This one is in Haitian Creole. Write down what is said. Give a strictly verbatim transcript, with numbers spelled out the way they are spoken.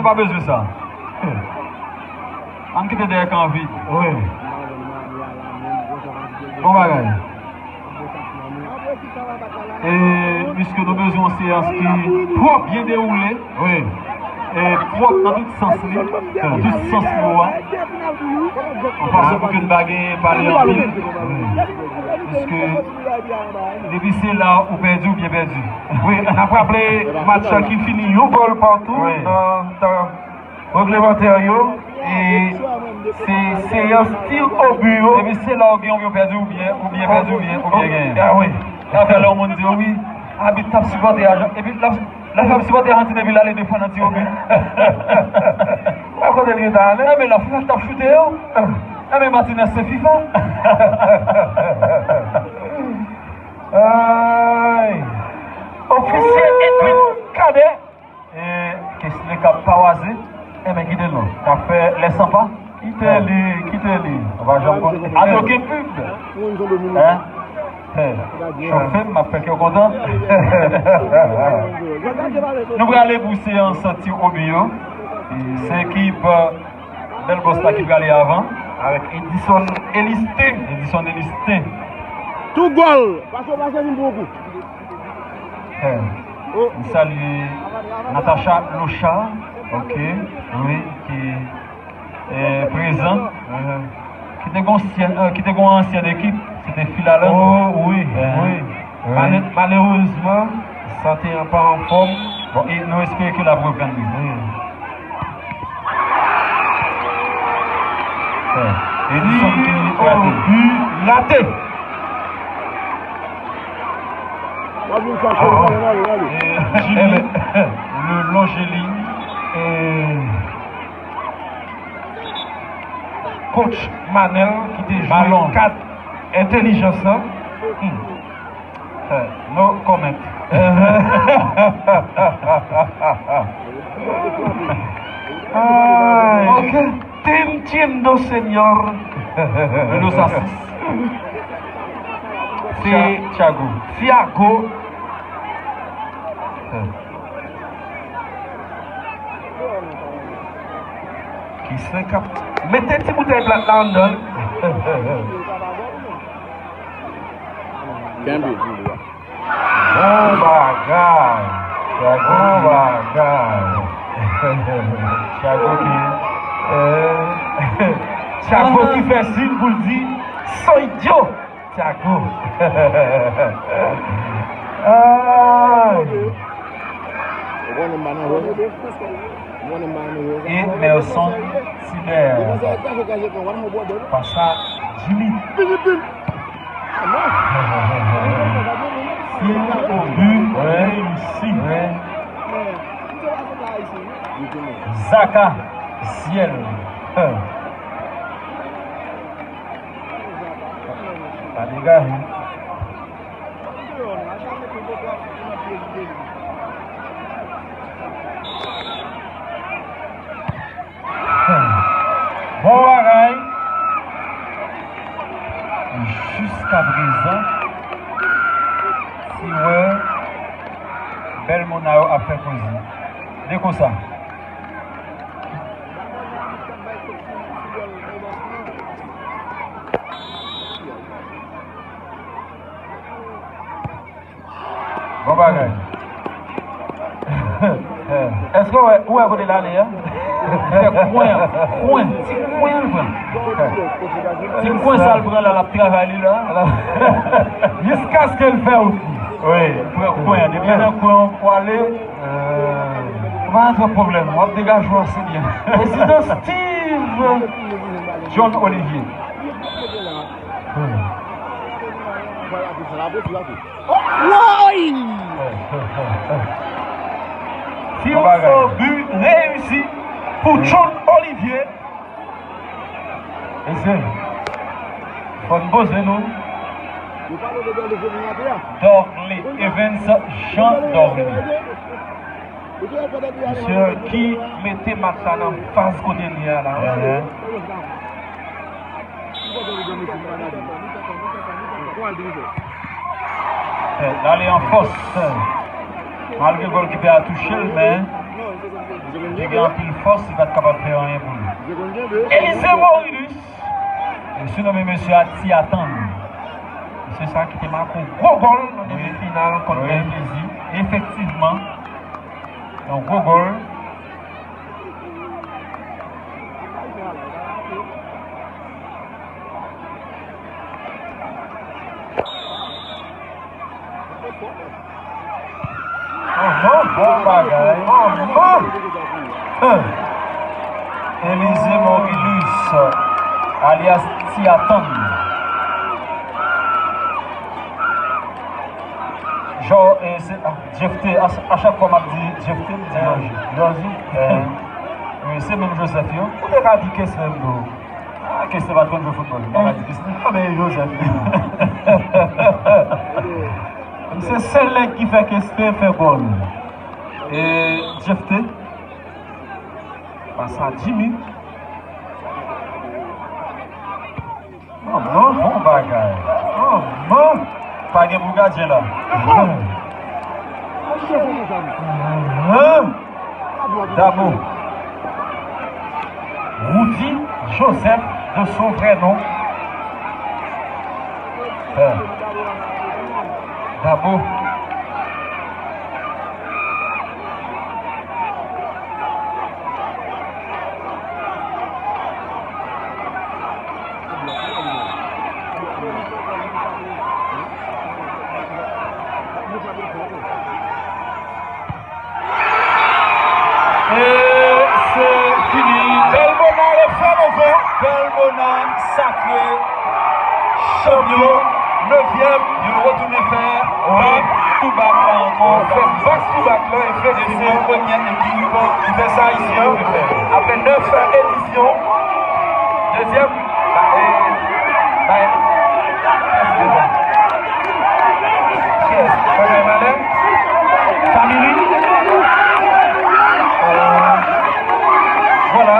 Pa bezwen sa. Ann kite dèyè kan vid. Wi. Bon bagay. E, piske nou bezwen yon seyans ki pwòp, byen dewoule. Wi. E, pwòp nan tout sans li, nan tout sans mo a. Yon fason pou ke n pa gen pale anpil. Wi. Piske depi se la ou pèdi, ou byen pèdi. Wi, n ap raple match la ki fini yon gòl patou nan tan reglemantè yo. E se seyans tir au but yo. Epi se la ou gen, ou pèdi, ou byen, ou byen pèdi, ou byen, ou byen genyen. Ah wi. Sa fè lè yon moun di, wi, abit t ap sipòte Ajan-, epi l ap, l ap sipòte Ajantin epi l ale defann nan tir au but. Ou wè kote l gentan ale? Enben, la Frans t ap choute yo. Enben, Martinez se FIFA. Ay. Ofisye Edwin Cadet. E, Kesnel k ap pawaze, enben, kite l non. K ap fè lè san pa. Kite li, kite li. Ou pa janm konn. Alo, gen pib. Hein? Hein? Chofe m, m ap fè kè w kontan. Nou prale pou seyans tir au but yo. Se ekip, euh, Bèl Bòs la ki prale avan. Avèk Edison Elistin. Edison Elistin. Tou gòl. Pase, pase, vin pou kou. Eh, m salye Natacha Locha, ok, wi, ki, eh, prezan, eh, ki te gon ansyen, eh, ki te gon ansyèn ekip, se te Filalan. Oh, wi, eh, wi. Male-, malerezman, sante an pa anfòm. Bon, e nou espere ke l ap reprann li. Wi. Eh, Edison ki rate. Bi rate. Ah, ah. Eh, Jimmy, le Longeli, eh, coach Manel ki te jwe kat entèlijans lan. Hmm. Eh, no comment. Ay. Ok. Te entiendo, señor. Menos asis. Se Thiago. Thiago. Ki se k ap mete ti boutèy plat la anndan l. Kenbe. Bon bagay. Bon bagay. Thiago ki, eh, Thiago ki fè siy pou l di, "Soy yo, Thiago." Ay. Emerson Tibert. Pasa Jimmy. Tir au but réussi. Zaka Ciel. Pa degaje. Bon bagay. Jiskaprezan, tirè Bèl Mona yo ap fè koze. De konsa. Bon bagay. Èske w wè, ou wè kote l ale a? Li fè kwen an, kwen, ti kwen an l pran. Ti kwen sa l pran la, l ap travay li la. Jiskaske l fè wout li. Wi. Pran kwen an, depi nan kwen an pou ale. Ou pa nan twòp pwoblèm, w ap degaje w ase byen. Prezidan Steve John Olivier. Woy! Tir au but réussi pou John Olivier. Mesye, fò n poze nou. Dorly, Evens Jean Dorly. Mesye ki mete match la nan faz kote l ye a la. L ale an fòs. Malgre gòlkipè a touche l, men Li te gen anpil fòs, li pa t kapab fè anyen pou li. Elize Morilus, e sinomen mesye a Ti Atann. Mesye sa ki te make yon gwo gòl nan demi final kont Bèl Plezi. Efektivman, yon gwo gòl. Bon bagay. Elize Morilus, alyas Ti Atann. Jò, e, se, a, Jefte, a, a chak fwa m ap di Jefte, m di Jòji. Jòji? Wi, se menm Joseph yo. Ou te ka di Keslè tou. Ah, Keste pa t konn jwe foutbòl. Mwen pa di Keste. Ah, men Joseph. Se sèl nèg ki fè Keste fè gòl. E Jefte. Pas a Jimmy. Manman, bon bagay. Manman. Pa gen pou gadyen la. Dabo. Roudy Joseph de son vrai nom. Dabo. E se fini. Bèl Mona refè leve. Bèl Mona sakre chanpyon. Nevyèm, yo retounen fè back to back la ankò. Fè back to back la, efektivman. E se premyè ekip ki fè sa isi an. Apre nèf edisyon, dezyèm, ba, e, ba, kiyès? Fè malè? Family? Euh, vwala.